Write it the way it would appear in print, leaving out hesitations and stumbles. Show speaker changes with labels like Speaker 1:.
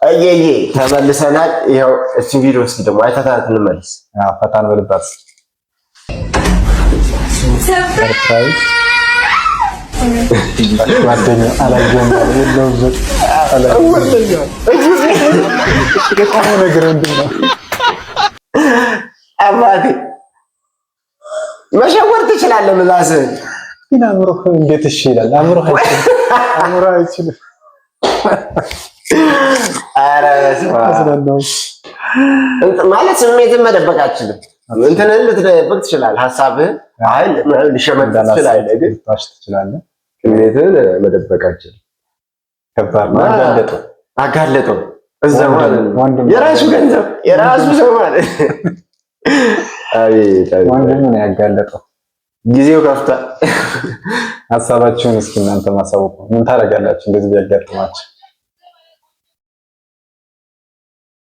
Speaker 1: እየዬ ተመልሰናል። ይኸው እችን ቪዲዮ እስኪ ደግሞ አይተታት እንመለስ።
Speaker 2: ፈታ እንበልባት። Surprise ጓደኛው አላየሁም የለሁበት የቆመው ነገር ምንድን ነው?
Speaker 1: አባቴ መሸወር ትችላለህ ምላስህን።
Speaker 2: ግን አእምሮህ እንዴት እሺ ይላል? አእምሮህ አይችልም። አእምሮህ አይችልም።
Speaker 1: ኧረ በስመ አብ።
Speaker 2: አዝናናው።
Speaker 1: ማለት ስሜትን መደበቅ አትችልም። እንትንህን ልትደብቅ ትችላለህ። ሀሳብህን አይ ልሸመድ ትችላለህ፣ ግን
Speaker 2: ልታሽ ትችላለህ።
Speaker 1: ስሜትህን መደበቅ አትችልም።
Speaker 2: ከባድ ነው። አጋለጠው።
Speaker 1: አጋለጠው እዛ ማለት ነው።
Speaker 2: ወንድም
Speaker 1: የራሱ ገንዘብ የራሱ ሰው ማለት አቤት አቤት።
Speaker 2: ወንድሙ ነው ያጋለጠው።
Speaker 1: ጊዜው ከፍቷል።
Speaker 2: ሀሳባችሁን እስኪ እናንተ ማሳወቁ። ምን ታደርጋላችሁ እንደዚህ ቢያጋጥማችሁ?